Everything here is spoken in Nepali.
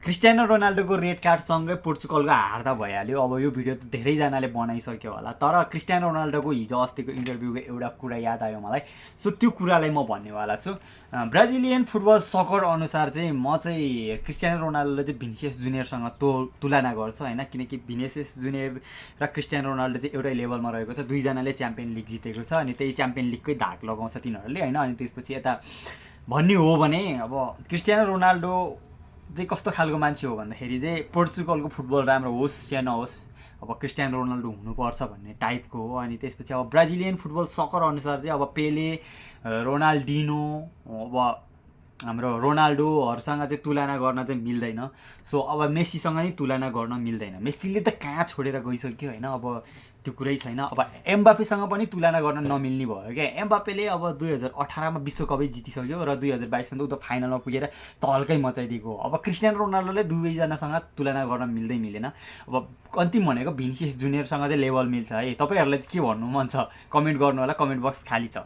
क्रिस्टियानो रोनाल्डोको रेड कार्डसँगै पोर्चुगलको हार्दा भइहाल्यो। अब यो भिडियो त धेरैजनाले बनाइसक्यो होला, तर क्रिस्टियानो रोनाल्डोको हिजो अस्तिको इन्टरभ्यूको एउटा कुरा याद आयो मलाई। सो त्यो कुरालाई म भन्नेवाला छु। ब्राजिलियन फुटबल सकर अनुसार चाहिँ म चाहिँ क्रिस्टियानो रोनाल्डोले चाहिँ भिनिसियस जुनियरसँग तुलना गर्छु होइन, किनकि भिनिसियस जुनियर र क्रिस्टियानो रोनाल्डो चाहिँ एउटै लेभलमा रहेको छ। दुईजनाले च्याम्पियन लिग जितेको छ अनि त्यही च्याम्पियन लिगकै धाक लगाउँछ तिनीहरूले होइन। अनि त्यसपछि यता भन्ने हो भने अब क्रिस्टियानो रोनाल्डो चाहिँ कस्तो खालको मान्छे हो भन्दाखेरि चाहिँ पोर्चुगलको फुटबल राम्रो होस् या नहोस् अब क्रिस्टियानो रोनाल्डो हुनुपर्छ भन्ने टाइपको हो। अनि त्यसपछि अब ब्राजिलियन फुटबल सकर अनुसार चाहिँ अब पेले, रोनाल्डिनो, अब हाम्रो रोनाल्डोहरूसँग चाहिँ तुलना गर्न चाहिँ मिल्दैन। सो अब मेस्सीसँग नै तुलना गर्न मिल्दैन। मेस्सीले त कहाँ छोडेर गइसक्यो होइन, अब त्यो कुरै छैन। अब एम्बापेसँग पनि तुलना गर्न नमिल्ने भयो क्या। एम्बापेले अब 2018मा विश्वकपै जितिसक्यो र 2022मा त ऊ त फाइनलमा पुगेर तहल्कै मचाइदिएको हो। अब क्रिस्टियानो रोनाल्डोले दुवैजनासँग तुलना गर्न मिल्दैन। अब अन्तिम भनेको भिनिसियस जुनियरसँग चाहिँ लेभल मिल्छ है। तपाईँहरूलाई चाहिँ के भन्नु मन छ कमेन्ट गर्नु होला, कमेन्ट बक्स खाली छ।